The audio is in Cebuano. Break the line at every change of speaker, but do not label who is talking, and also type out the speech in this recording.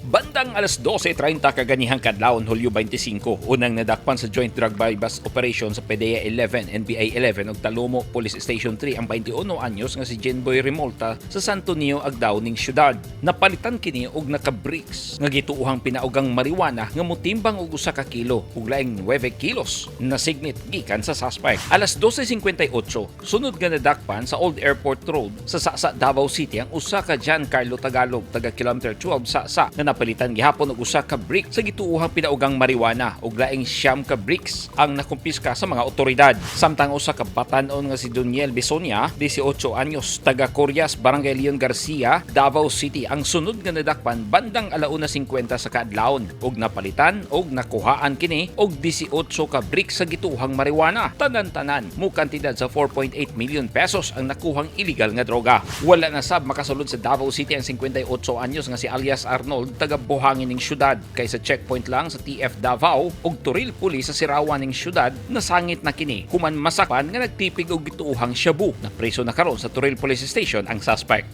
Bandang alas 12:30 kaganihang kadlawon, Hulyo 25, unang nadakpan sa Joint Drug Buy Bust Operation sa PDEA 11, NBI 11 ug Talomo Police Station 3 ang 21 anyos nga si Jenboy Remolta sa Santo Niño, Agdao ning syudad. Napalitan kini og naka-bricks nga gituohang pinaugang marijuana nga motimbang og 1 ka kilo ug laing 9 kilos na signit gikan sa suspect. Alas 12:58, sunod nga nadakpan sa Old Airport Road sa Sasa, Davao City ang usa ka Giancarlo Tagalog, taga kilometer 12, Sasa, nga napalitan gihapon og 1 ka brick sa gituohang pinaugang marijuana ug laing 9 ka bricks ang nakumpiska sa mga otoridad. Samtang usa ka batan-on nga si Daniel Besonia, 18 anyos, taga Corias, Barangay Leon Garcia, Davao City ang sunod nga nadakpan bandang alauna 50 sa kaadlawon ug napalitan og nakuhaan kini og 18 ka bricks sa gituohang marijuana. Tanan-tanan mo kantidad sa 4.8 million pesos ang nakuhang illegal nga droga. Wala na sab makasulod sa Davao City ang 58 anyos nga si alias Arnold, taga Buhangin ning syudad, kay sa checkpoint lang sa TF Davao ug Toril Police sa Sirawan ning syudad nasangit na kini human masakpan nga nagtipig og gituohang shabu. Napreso na karon sa Toril Police Station ang suspect.